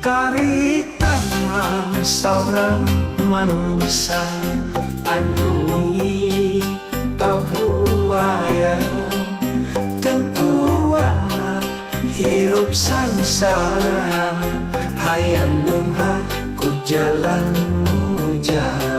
Karitan mah saurang manusia anu pabuaya tentuana hirup sangsara hayang beunghar ku jalan mujaha.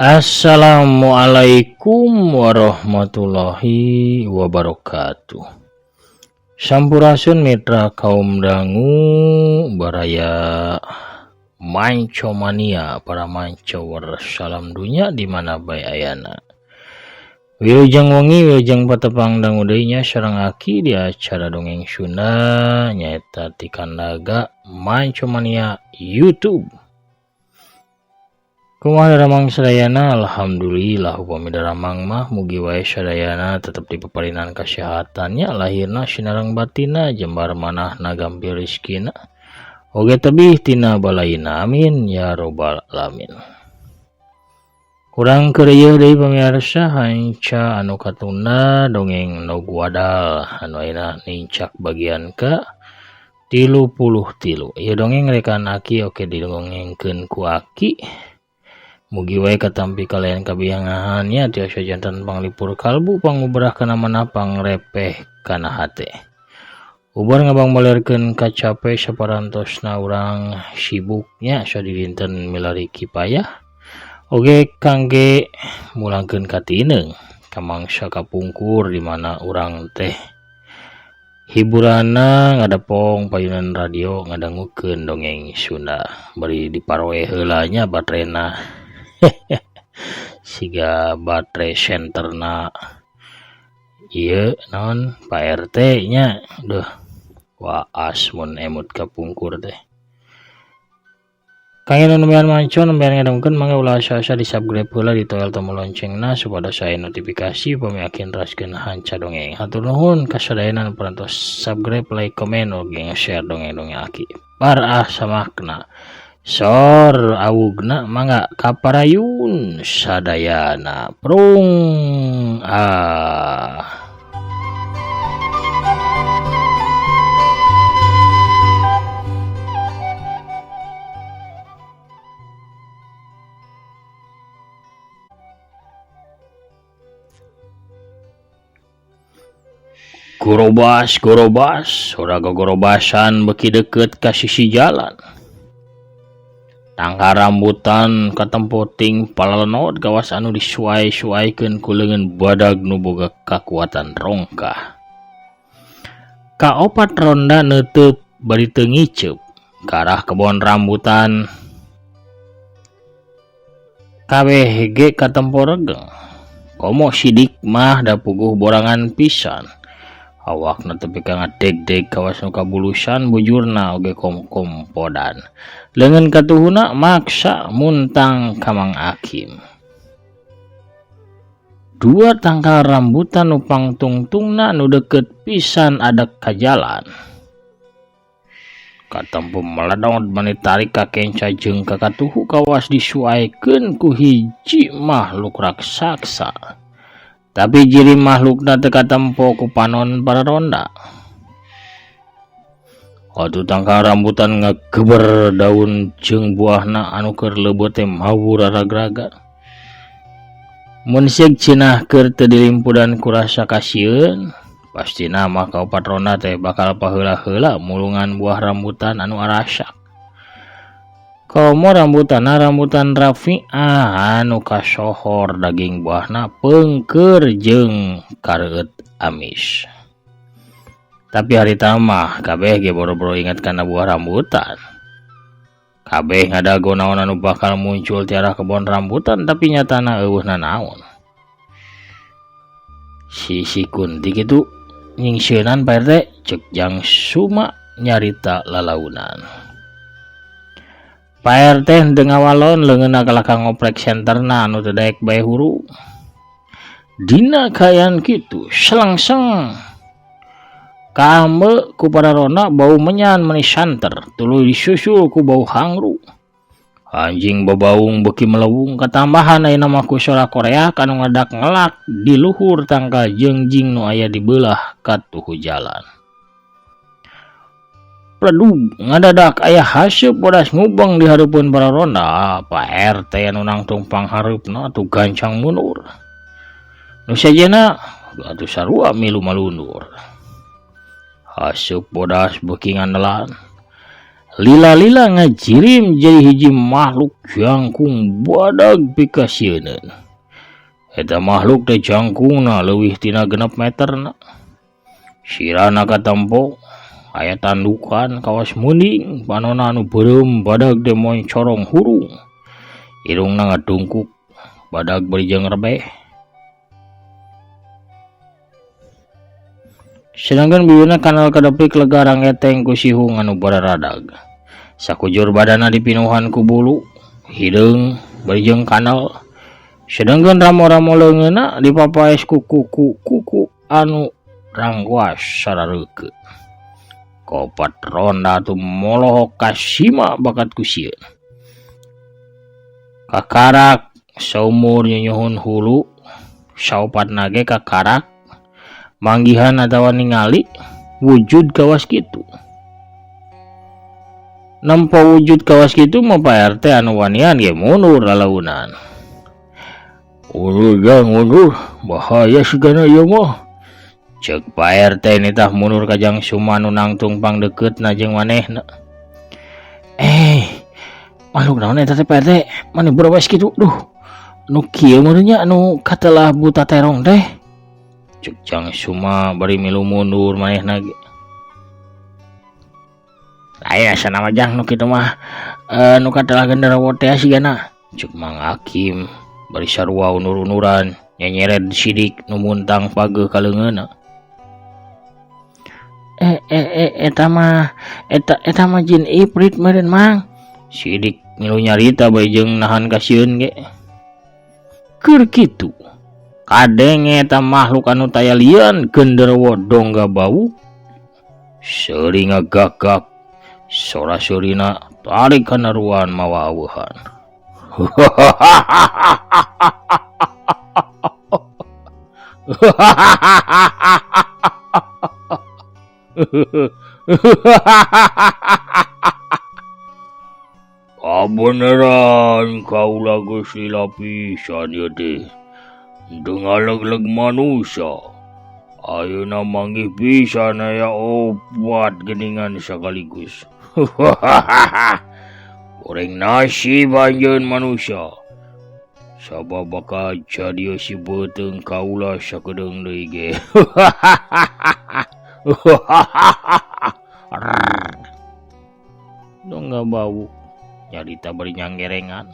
Assalamualaikum warahmatullahi wabarakatuh. Sampurasun mitra kaum dangu baraya mancomania para mancower salam dunya di mana bae ayana. Wilujeng wengi wilujeng patepang dangu deui nya sareng aki di acara dongeng Sunda nyaeta ti Kandaga Mancomania YouTube. Kumaha daramang sadayana, alhamdulillah upami daramang mah mugi wae sadayana tetep dipaparinan kasehatannya lahirna sinareng batinna jembar manahna gampil rezekina oge tebih tina balaina amin ya robbal alamin. Kurang keur ieu deui pamirsa hanca anu katunda dongeng Nog Wadal anu ayeuna nincak bagian ka 33. Ieu dongeng rekan aki oke didongengkeun ku aki. Mugi wae katampi kalayan kabihangahannya tiasa jantan panglipur kalbu pangubrah kana manah pangrepeh kana hate. Ubar ngabang balerkeun kacape saparantosna urang sibuknya sadidinten milari kipayah oge kangge mulangkeun katineung kamangsa kapungkur di mana urang teh hiburanna ngadepong payunan radio ngadangukeun dongeng Sunda bari diparoe heula nya baterena. Siga baterai senterna ieu naon Pak RT nya duh waas mun emut kapungkur teh. Kangge nu nembean manco nembean ngadengkeun mangga ulah asa-asa di subscribe heula di toel tombol loncengna supados aya notifikasi upami akin raskeun hanca dongeng. Hatur nuhun ka sadayana nu parantos subscribe, like, komen oge share dongeng-dongeng aki. Parah samakna. Sor awugna mangga kaparayun sadayana prung ah. Gorobas gorobas sora gogorobasan beuki deukeut ka sisi jalan. Tangkal rambutan katempoting palalenod gawas anu disuai-suaikeun ku leungeun badag nu boga kakuatan rongkah. Kaopat ronda neuteup bari teu ngiceup ka arah kebon rambutan. Kabeh ge katempo regeng. Komo sidik mah da puguh borangan pisan. Awakna tepi ka ngadegdeg kawas nu kabulusan bujurna oge kom-kompodan. Leungeun katuhuna maksa muntang ka Mang Akim. Dua tangkal rambutan nu pangtungtungna nu deukeut pisan adek ka jalan. Katempo meledot mani tarik ka kenca jeung ka katuhu kawas disuaikeun ku hiji makhluk raksasa. Tapi jiri makhlukna teu katempo ku panon para ronda. Atuh tangkal rambutan ngageber daun jeung buahna anu keur leubeut teh mawur ragraga. Mun seug cenah keur teu dilimpudan ku rasa kasieun, pastina mah kaopat ronda teh bakal paheula-heula mulungan buah rambutan anu arasak. Komo rambutanna rambutan Rafi'ah anu kasohor daging buahna peungkeur jeung kareueut amis. Tapi harita mah kabeh ge boro-boro inget kana buah rambutan. Kabeh ngadago naon anu bakal muncul ti arah kebon rambutan tapi nyatana eueuh nanaon. Si Kunti kitu nyingsieunan Pak RT cek Jang Suma nyarita lalaunan. Pak RT henteu ngawalon leungeunna kalah ka ngoprek senterna anu teu daek bae huru. Dina kaayaan kitu selengseng kaambe ku pararona bau menyan meuni santer tuluy disusul ku bau hangru. Anjing babaung beuki melewung katambahan ayeuna mah ku sora koreak anu ngadak ngelak di luhur tangkal jengjing nu aya di beulah katuhu jalan. Pledug ngadadak aya haseup bodas ngubeng di hareupeun pararona. Pak RT anu nangtung panghareupna atuh gancang mundur. Nu sejenna atuh sarua milu malundur. Haseup bodas beuki ngandelan. Lila-lila ngajirim jadi hiji makhluk jangkung badag pikasieuneun. Eta makhluk teh jangkungna leuwih tina 6 meterna. Sirana katempo aya tandukan kawas munding, panona anu beureum badag teh moncorong hurung. Irungna ngadungkuk badag bari jeung rebeh. Sedangkan bibirna kanal kadepik lega rangeteng ku sihung anu bararadag. Sakujur badana dipinuhan ku bulu, hideung bari jeung kanal. Sedangkan ramo-ramo leungeunna dipapaes ku kuku-kuku anu rangguas sarareukeut. Kopat ronda atuh molohok kasima bakat ku sieun. Kakarak saumur nyunyuhun hulu, saopatna ge kakarak manggihan atawa ningali wujud kawas kitu. Nempo wujud kawas kitu mah Pak RT anu wanian ge mundur lalaunan. Undur jang undur, bahaya sigana ieu mah. Ceuk Pak RT nitah mundur ka Jang Suma nu nangtung pangdekeutna jeung manehna. Makhluk naon eta teh Pak RT? Maneh berewas kitu? Duh, nu kieu meureun nya anu katelah buta terong teh. Ceuk Jang Suma bari milu mundur manehna ge. Aya sana mah Jang nu kitu mah nu katelah genderuwo teh sigana. Ceuk Mang Akim bari sarua unur-unuran nyenyered sidik nu muntang pageuh ka leungeunna. Eta mah jin ifrit meureun Mang. Sidik milu nyarita bae jeung nahan kasieun ge. Keur kitu kadenge eta makhluk anu taya lian genderuwo dongga bau. Seuri ngagagak sora seurina tarik kana ruan mawa aweuhan. Kabeneran kaula geus lila pisan ieu teh. Teu ngaleg-leg manusia. Ayeuna manggih pisan aya opat geuningan sakaligus. Goreng nasib anjeun manusia. Sabab bakal jadi si beuteung kaula sakedeung deui ge. Dongga bau nyarita bari nyanggerengan.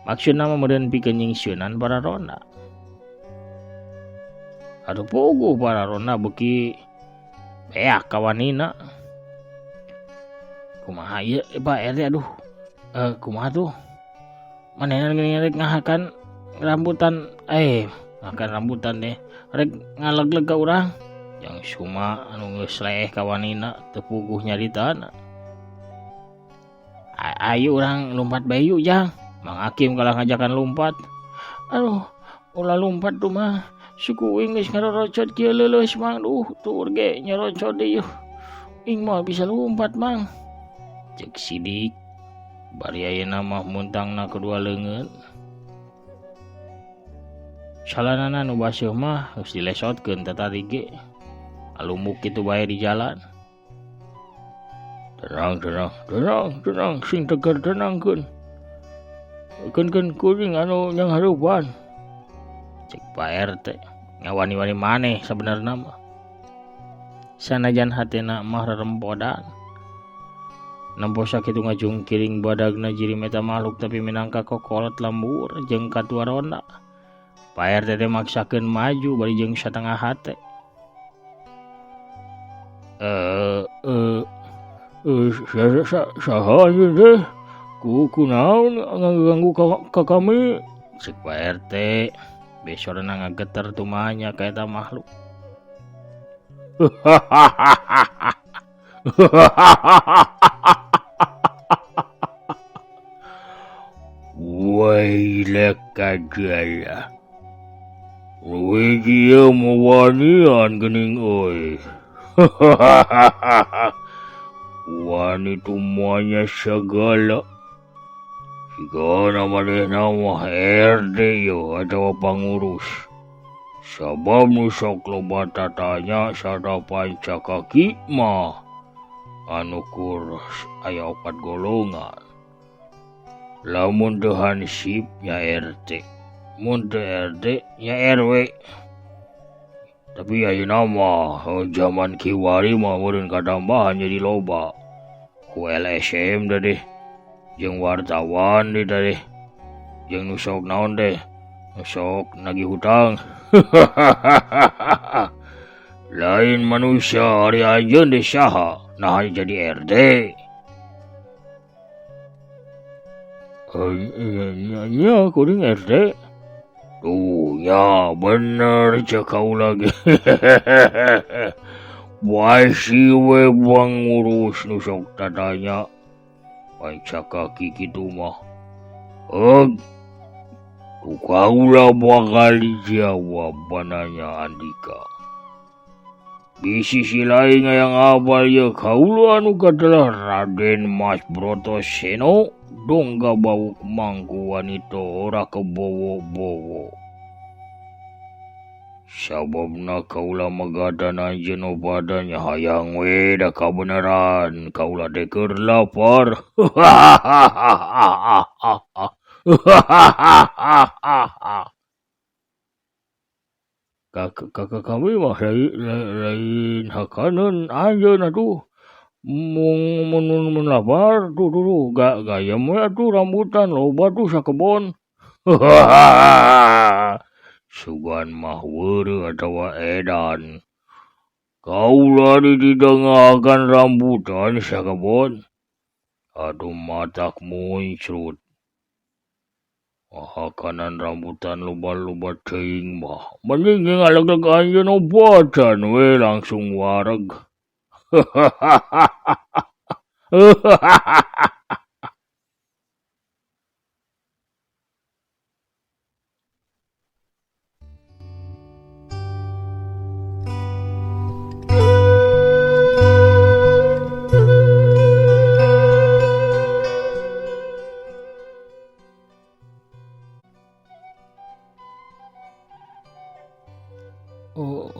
Maksudna mah meureun pikeun nyingsieunan para ronda. Aduh puguh para ronda beuki beak kawanina. Kumaha ieu Pak RT aduh. Kumaha tuh? Manehna geuning rek ngahakan rambutan ngahakan rambutan deh. Rek ngalegleg ka urang. Jang Suma anu geus leeh kawanina teu puguh nyaritana. Ayo urang lumpat bae yuk Jang. Mang Akim kalah ngajakan lumpat. Aduh, ulah lumpat tuh mah. Suku uing geus ngarorocot kieu leuleus Mang. Duh, tuur ge nyarocot deui. Ing mah bisa lumpat Mang. Cek Sidik bari ayeuna mah muntangna kedua leungeun. Salanana nu baseuh mah geus dilesotkeun tatadi ge. Alumuk kitu bae di jalan. Tenang, tenang, tenang, tenang, sing tegar tenangkeun. Keun-keun kuring anu nyanghareupan. Cek Pak RT ngawani-wani maneh sabenerna mah. Sanajan hatena mah rerempodan. Nempo sakitu ngajungkiring badagna jirim eta makhluk tapi minangka kokolot lembur jeung katua ronda. Pak RT teh maksakeun maju bari jeung satengah hate. Saha anjeun teh? Kunaon ngaganggu ka kami? Cek Pak RT. Besorna ngageter tumanya ka eta makhluk. Wailaka jaya. Luigi mewanian gening euy. Wani tumanya segala. Sigana manehna mah RT yeuh atawa pangurus. Sabab nu sok loba tatanya sarta pancakaki mah anu kur aya opat golongan. Lamun teu hansip nya RT, mun teu RT nya RW. Tapi ayeuna mah zaman kiwari mah meureun katambahan jadi loba. Ku LSM teh jeung wartawan deui teh jeung nu sok naon teh nu sok nagih hutang. Lain manusia ari anjeun teh saha nah jadi RT. Nya kuring RT. Tuh ya bener cek kaula ge. Basi we buang ngurus nu sok tatanya. Pancakaki kitu mah. Ku kaula bakal dijawab bananya Andika. Di sisi lain yang apal ye kaula anu katelah Raden Mas Brotoseno dongga bauk mangku wanita ora kebowo-bowo. Sababna kaula magadan anjeun obadan hayang we da kabeneran kaula teh keur lapar. Kakak kami mah lain hakaneun anjeun atuh. Mung mun lapar tuh tuh gayem we atuh rambutan loba tuh sakebon. Sugan mah weureuh atawa edan. Kaula dididengakan rambutan sakebon. Aduh matak muncrut. Hakanan rambutan loba-loba teuing mah. Mending ngalegleg anjeun obatan we langsung wareg.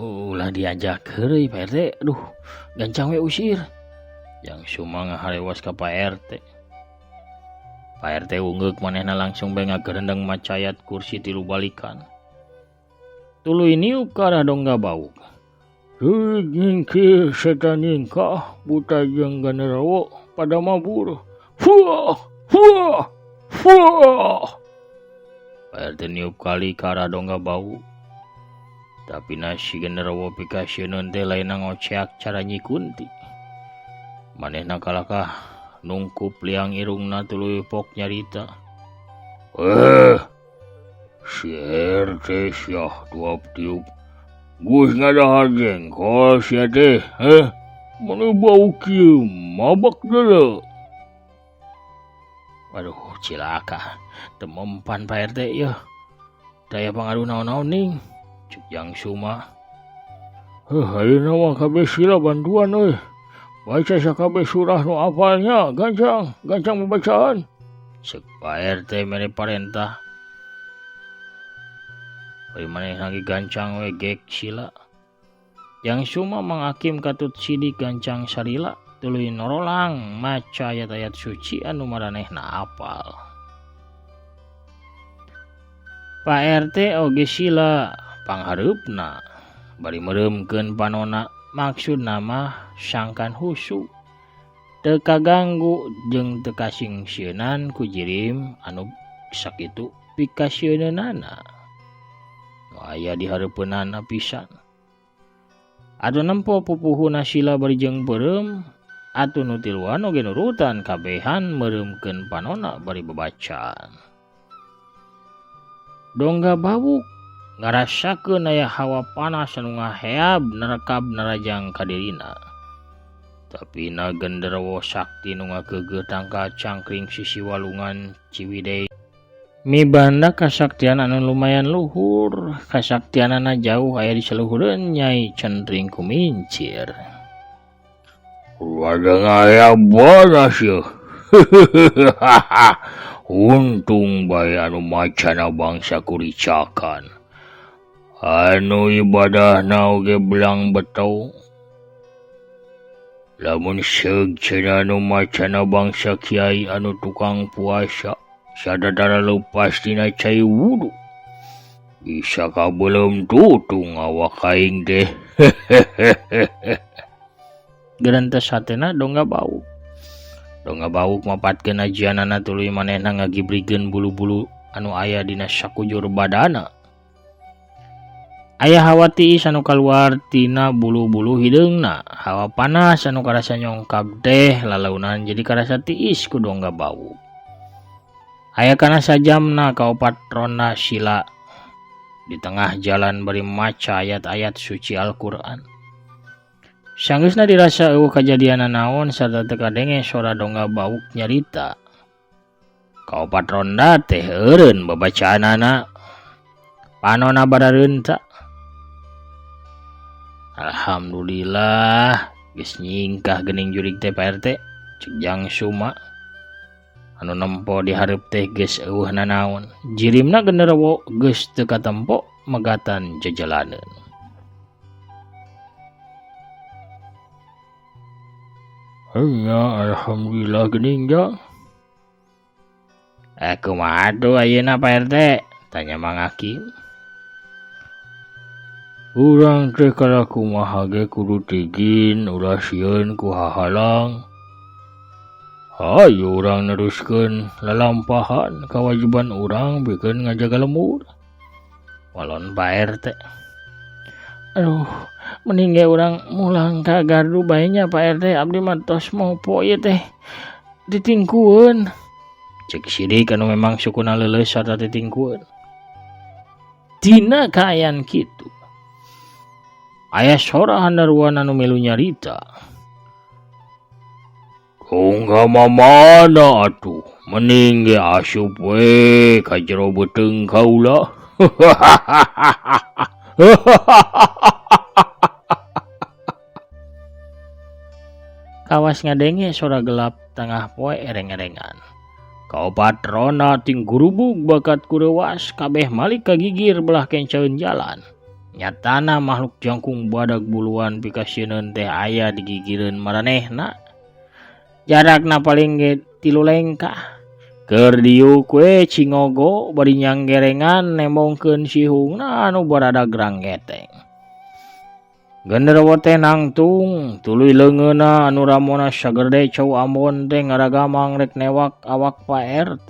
Ulah diajak heureuy Pak RT. Aduh, gancang we usir. Yang Suma ngaharewas ka Pak RT. Pak RT ungeuk manehna langsung bae ngagerendeng macayat kursi tilu balikan. Tuluy niup ka arah dongga bauk. Heuh nyingkir setan nyingkah buta jeung genderowo pada mabur. Fuah, fuah, fuah. Pak RT niup kali ka arah dongga bauk. Tapi nasi genderowo pikasieun teh lain ngoceak cara nyikunti. Manehna kalakah nungkup liang irungna tuluy pok nyarita. Si RT syah tuap tiup. Geus ngadahar jengkol sia teh, Mana bau kieu mabak deuleu. Waduh, cilaka. Teu mempan Pak RT yeuh. Daya pangaruh naon-naon ning. Cek Jang Suma. Heuh, ayeuna mah kabeh sila bantuan euy. Baca sakabeh surah nu apalnya, gancang, gancang babacaan. Cek Pak RT mere parentah. Bari manehna ge gancang we gek sila. Jang Suma Mang Akim katut sidik gancang salila tuluy norolang maca ayat-ayat suci anu maranehna apal. Pak RT oge sila panghareupna bari meureumkeun panona maksudna mah sangkan husu. Teu kaganggu jeung teu kasingsieunan ku jirim anu sakitu pikasieunana. Nu aya di hareupeunana pisan. Atuh nempo pupuhuna sila bari jeung beureum, atuh nu tiluan oge nurutan kabehan meureumkeun panona bari babacaan. Dongga Bawuk ngarasakeun aya hawa panas anu ngaheab nerekab narajang ka dirina. Tapi na genderowo sakti nu ngageugeuh tangkal cangkring sisi walungan Ciwidey. Mibanda kasaktian anu lumayan luhur, kasaktianana jauh aya di saluhureun Nyai Centring Kumincir. Rada ngaya banas yeuh. Untung bae anu macana bangsa kuricakan. Anu ibadahna oge belang beto. Lamun seug cenah anu macana bangsa kiai anu tukang puasa. Sadadara lepas tina cai wudu. Bisa kabelum tutung awak aing teh. Gerentes hatena Dongga Bawuk. Dongga Bawuk mapatkeun ajianana tuluy manehna ngagibrigkeun bulu-bulu anu aya dina sakujur badana. Aya hawa tiis anu kaluar tina bulu-bulu hideungna. Hawa panas anu karasa nyongkab teh lalaunan jadi karasa tiis ku Dongga Bawuk. Aya kana sajamna kaopat ronda sila di tengah jalan bari maca ayat-ayat suci Al-Qur'an. Sanggeusna dirasa eueuh kajadianna naon sarta teu kadenge sora Dongga Bawuk nyarita. Kaopat ronda teh eureun babacaanana. Panona barareunta. Alhamdulillah geus nyingkah geuning jurig teh Pak RT cek Jang Suma. Anu nempo di hareup teh geus eueuh nanaon. Jirimna genderowo geus teu katempo megatan jejelaneun. Hanya alhamdulillah geuning jang. Kumaha atuh ayeuna Pak RT? Tanya Mang Hakim. Urang teh kada kumaha ge kudu tigin ulah sieun ku hahalang. Hayu urang neruskeun lalampahan kawajiban urang bikeun ngajaga lembur. Walon Pak RT. Aduh, mending ge urang mulang ka gardu bae nya Pak RT, abdi mah tos mopo ieu teh ditingkueun. Cek sidik anu memang sukuna leuleus sarta ditingkueun. Dina kaayaan kitu. Aya sora handaruan anu milu nyarita. Tungga mamana atuh, mending ge asup we ka jero beuteung kaula. Kawas ngadenge sora gelap tengah poe ereng-erengan. Kaopat rona ting gurubug bakat kureuwas kabeh malik kagigir belah kencaeun jalan. Nyatana makhluk jangkung badag buluan pikasieun teh aya digigireun maranehna. Jarakna paling ge 3 lengkah. Keur diuk we cingogo bari nyanggerengan nembongkeun sihungna anu baradag ranggeteng. Genderowo teh nangtung tuluy leungeunna anu ramona sagede cau Ambon teh ngaragamang rek newak awak Pak RT.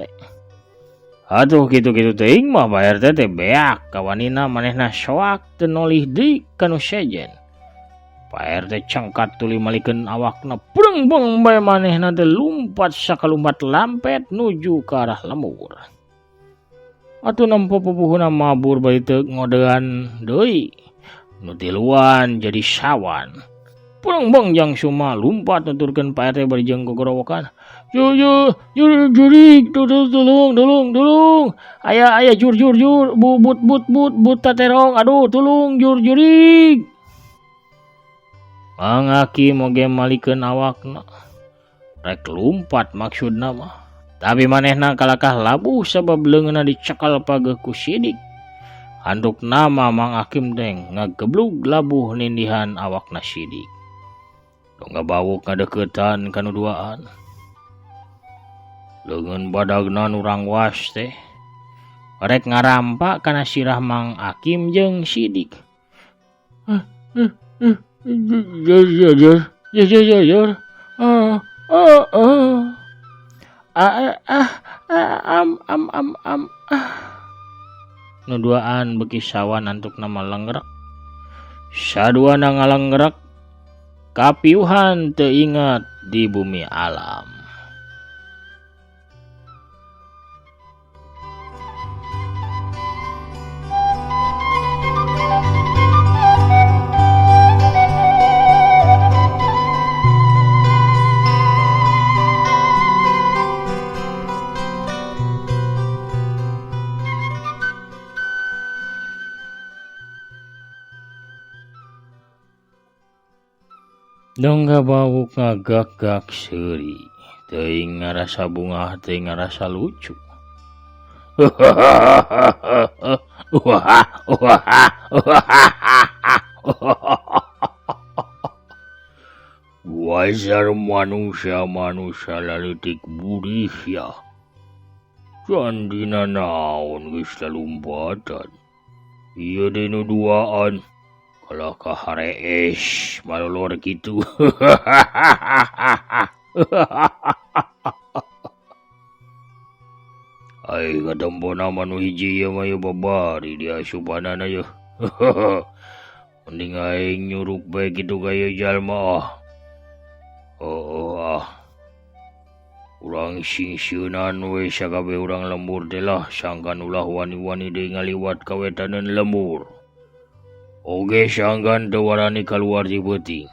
Atuh kitu-kitu teuing mah Pak RT teh beak kawanina manehna soak teu nolih deui ka nu sejen. Pak RT cangkat tuluy malikeun awakna breungbeng bae manehna teh lumpat sakalumpat lampet nuju ka arah lembur. Atuh nempo pupuhuna mabur bari teu ngodean deui. Nu tiluan jadi sawan. Breungbeng Jang Suma lumpat nuturkeun Pak RT bari jeung gogorowokan. Jur jur jur jurig tulung tulung tulung tulung. Aya aya jur jur jur bubut but but but taterong aduh tulung jur jurig. Mang Hakim oge malikeun awakna. Rek lumpat maksudna mah. Tapi manehna kalakah labuh sabab leungeunna dicekal pageuh ku sidik. Handuk nama Mang Hakim teh ngageblug labuh nindihan awakna sidik. Dongga Bawuk ngadeuketan ka nu duaan. Leungeun badagna nu rangwas teh. Rek ngarampa kana sirah Mang Hakim jeung sidik. Jur jur jur jur jur jur. Oh oh. Ah ah am am am am ah. Nu duaan beuki sawan antukna malenggrek. Saduana ngalenggrek kapiuhan teu inget di bumi alam. Dongga bawuk ngagak-gak seuri, teuing ngarasa bungah teuing ngarasa lucu. Wajar manusia-manusia laleutik budih ya. Candina naon geus lalumpatan. Ieu deui nu duaan. Kalah ka harees malolor kitu. Ai katempona mah nu hiji ieu mah babari diasupanana yeuh. Mending aing nyuruk bae kitu ka ieu jalma ah. Heueuh ah. Urang singsieunan we sakabeh urang lembur teh lah sangkan ulah wani-wani deui ngaliwat ka wetaneun lembur. Oge sangkan teu warani kaluar ti peuting.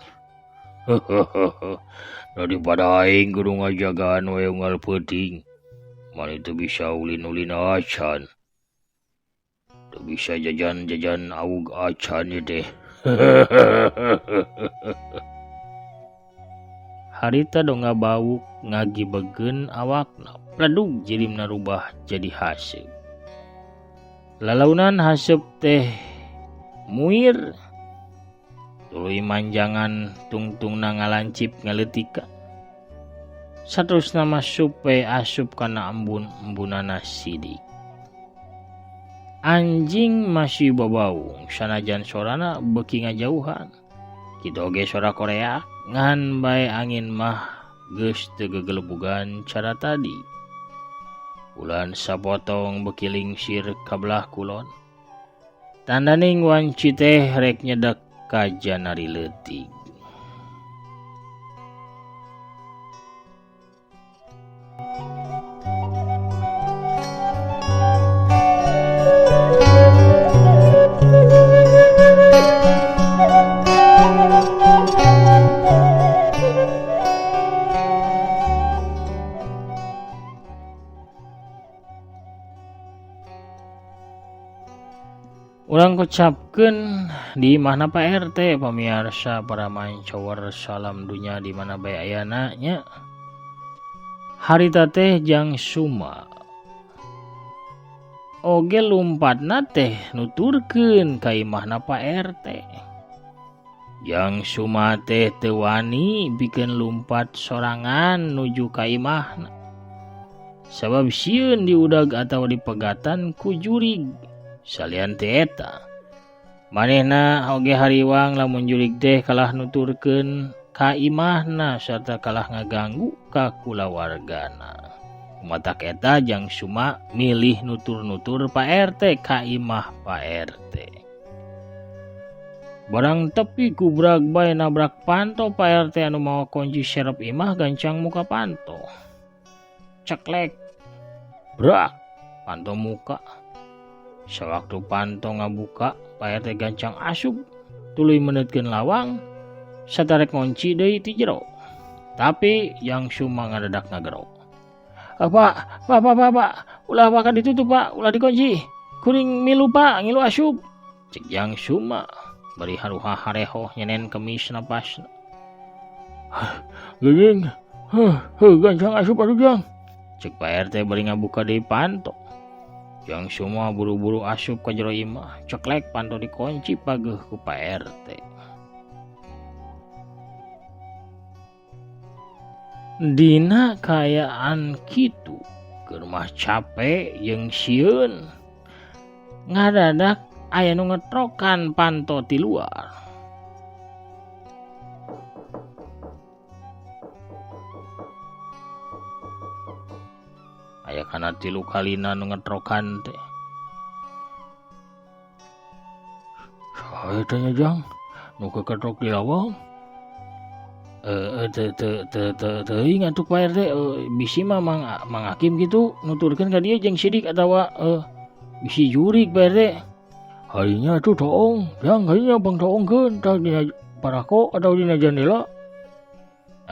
Daripada aing kudu ngajagaan we unggal peuting. Mani teu bisa ulin-ulin acan. Teu bisa jajan-jajan awug acan ieu teh. Harita Dongga Bawuk ngagibegeun awakna, pledug jirimna rubah jadi haseup. Lalaunan haseup teh muir, tuluy manjangan tungtungna ngalancip ngaletika. Saterusna mah supe asup kana embun-embunana sidik. Anjing masih babaung sanajan sorana beuki ngajauhan. Kitu oge sora Korea ngan bae angin mah geus teu gegelebugan cara tadi. Bulan sapotong beuki lingsir ka belah kulon. Tandaning wanci teh rek nyedek ka janari leutik. Urang kocapkeun di imahna Pak RT pamiarsa para mancower salam dunya di mana bae ayana nya. Harita teh Jang Suma oge lumpatna teh nuturkeun ka imahna Pak RT. Jang Suma teh teu wani pikeun lumpat sorangan nuju ka imahna. Sabab sieun diudag atawa dipegatan ku jurig. Salian ti eta, manehna oge hariwang lamun jurig teh kalah nuturkeun ka imahna sarta kalah ngaganggu ka kulawargana. Kumatak eta Jang Suma milih nutur-nutur Pak RT ka imah Pak RT. Barang tepi gubrag bae nabrak panto Pak RT anu mawa kunci serep imah gancang muka panto. Ceklek, brak, panto muka. Sawaktu panto ngabuka, Pak RT gancang asup, tuluy meneutkeun lawang, satarek ngonci deui ti jero. Tapi Jang Suma ngadadak ngagero. Pak, pak, pak, pak, pak, ulah bakal ditutup pak, ulah dikunci. Kuring milu pak, ngilu asup. Cek Jang Suma, bari haruha harehoh nyenen kemis napasna. Geuning, heuh, gancang asup atuh Jang. Cek Pak RT bari ngabuka deui panto. Jang Suma buru-buru asup ka jero imah, ceklek panto dikunci pageuh ku Pak RT. Dina kaayaan kitu, keur mah cape jeung sieun. Ngadadak aya nu ngetrokan panto ti luar. Dina tilu kalina nu ngetrokan teh. Saha eta nya Jang? Nu keketrok di lawang? Teu teu teu teu teuing atuh Pak RT, bisi mah Mang Hakim kitu nuturkeun ka dieu jeung sidik atawa bisi jurig Pak RT. Harinya atuh toong, Jang harinya pang toongkeun tah dina parako atau dina jandela.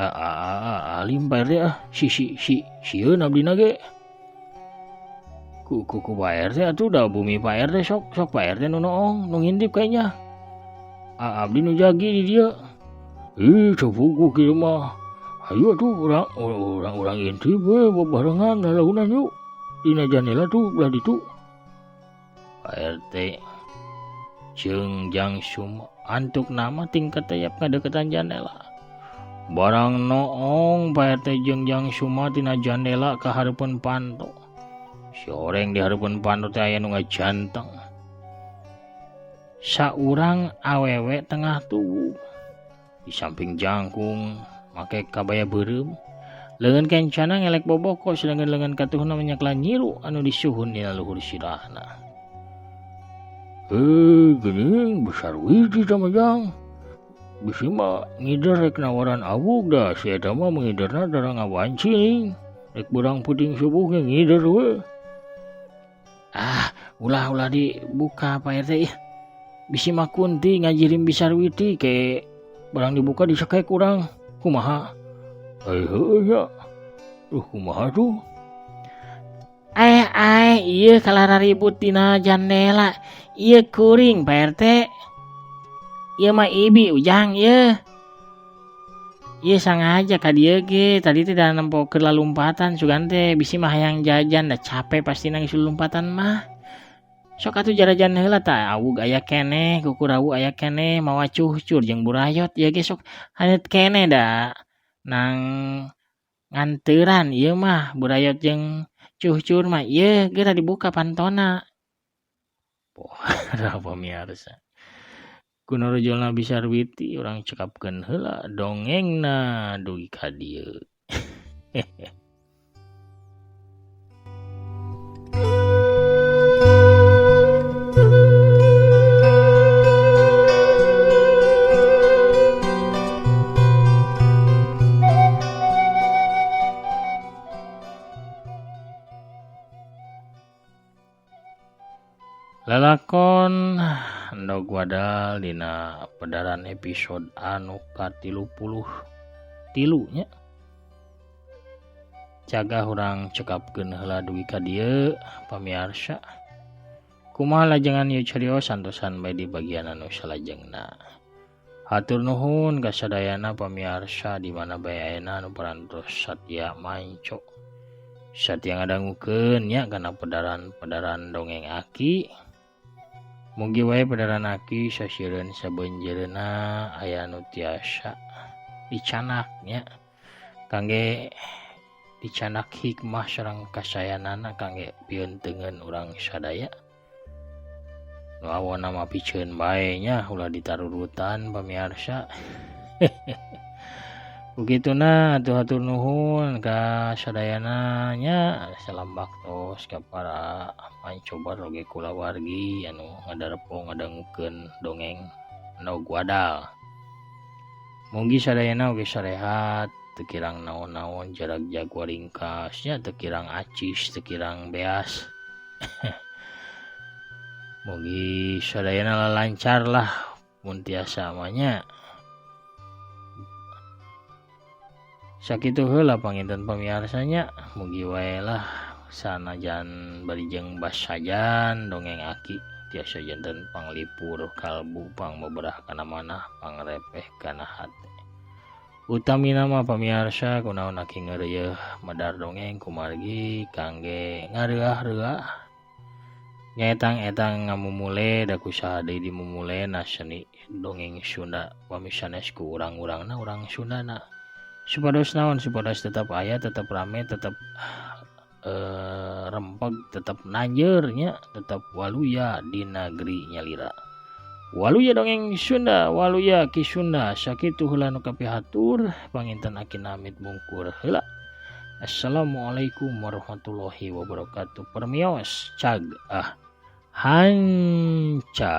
Alim Pak RT ah, si si si sieun abdina ge. Ku ku ku Pak RT atuh da bumi Pak RT sok sok Pak RT nu noong nu ngintip kayaknya. Abdi nu jagi di dieu. Ih, teu puguh kieu mah. Hayu atuh urang intip we babarengan lalaunan yuk. Dina jandela tuh belah ditu. Pak RT jeung Jang Suma antuk nama tingkat tayap ngadeukeutan jandela. Barang noong Pak RT jeung Jang Suma tina jandela ka hareupeun panto. Si oreng di hareupeun panto teh aya nu ngajanteng. Saurang awewe tengah tubuh. Di samping jangkung make kabaya beureum. Leungeun kencana ngelek boboko sedangkan leungeun katuhna menyakla nyiru anu disuhun dina luhur sirahna. Geuning besar wiji tah mah Jang. Bisi mah ngider rek nawaran awug da si eta mah mengiderna tara ngawanci ning. Rek beurang peuting subuh ge ngider we. Ah, ulah-ulah dibuka Pak RT ih. Bisi mah kunti ngajirim Bisar Witi ke barang dibuka disekek urang. Kumaha? Heueuh nya. Duh kumaha tuh? Ai ieu kalara ribut dina jandela. Ieu kuring Pak RT. Ieu mah ibi Ujang ieu. Ieu sangaja ka dieu ge tadi teh da nempo keur lalumpatan sugan teh bisi mah hayang jajan da capek pastina geus lumpatan mah. Sok atuh jarajan heula tah awug aya keneh, kukurawu aya keneh, mawa cuhcur jeung burayot ieu ge sok haneut keneh da nang nganteuran ieu mah burayot jeung cuhcur mah ieu geura dibuka pantona. Pohara pamiarsa. Ku norojolna Bisar Witi urang cekapkeun heula dongengna dugi ka dieu. Lalakon Endog Wadal dina pedaran episode anu ka-33 nya. Cagah urang cekapkeun heula dugi ka dieu pamiarsa. Kumaha lajengan ieu carios santosan bae di bagian anu salajengna. Hatur nuhun ka sadayana pamiarsa di mana bae ayeuna anu parantos satia manco. Satia ngadangukeun nya kana pedaran-pedaran dongeng Aki. Mugi wae pedaran Aki sasieureun sabeunjeureuna aya nu tiasa dicanak nya kangge dicanak hikmah sareng kasayanana kangge piunteungeun urang sadaya. Nu awona mah piceun bae nya ulah ditarurutan pamiarsa. Kukituna atuh hatur nuhun ka sadayana nya salam baktos ka para pancobar oge kulawargi anu ngadarepo ngadangukeun dongeng Endog Wadal. Mugi sadayana oge sarehat, teu kirang naon-naon jarak jago ringkas nya, teu kirang acis, teu kirang beas. Mugi sadayana lancar lah mun tiasa mah nya. Sakitu heula panginten pamiarsanya, mugi wae lah sanajan bari jeung basajan dongeng Aki tiasa janten panglipur kalbu pangbeberah kana manah pangrepeh kana hate. Utamina mah pamiarsa kunaon Aki ngeureuyeeh medar dongeng kumargi kangge ngareuah-reuah nyaetang-etang ngamumule da kusaha deui dimumulena seni dongeng Sunda pami sanes ku urang-urangna urang Sundana. Supados naon, supados tetap aya, tetap rame, tetap rempeg, tetap nanjeur nya, tetap waluya di negeri nyalira. Waluya dongeng Sunda, waluya Ki Sunda, sakitu heula nu kapihatur, panginten Aki namit mungkur heula. Assalamualaikum warahmatullahi wabarakatuh. Permios cag ah hanca.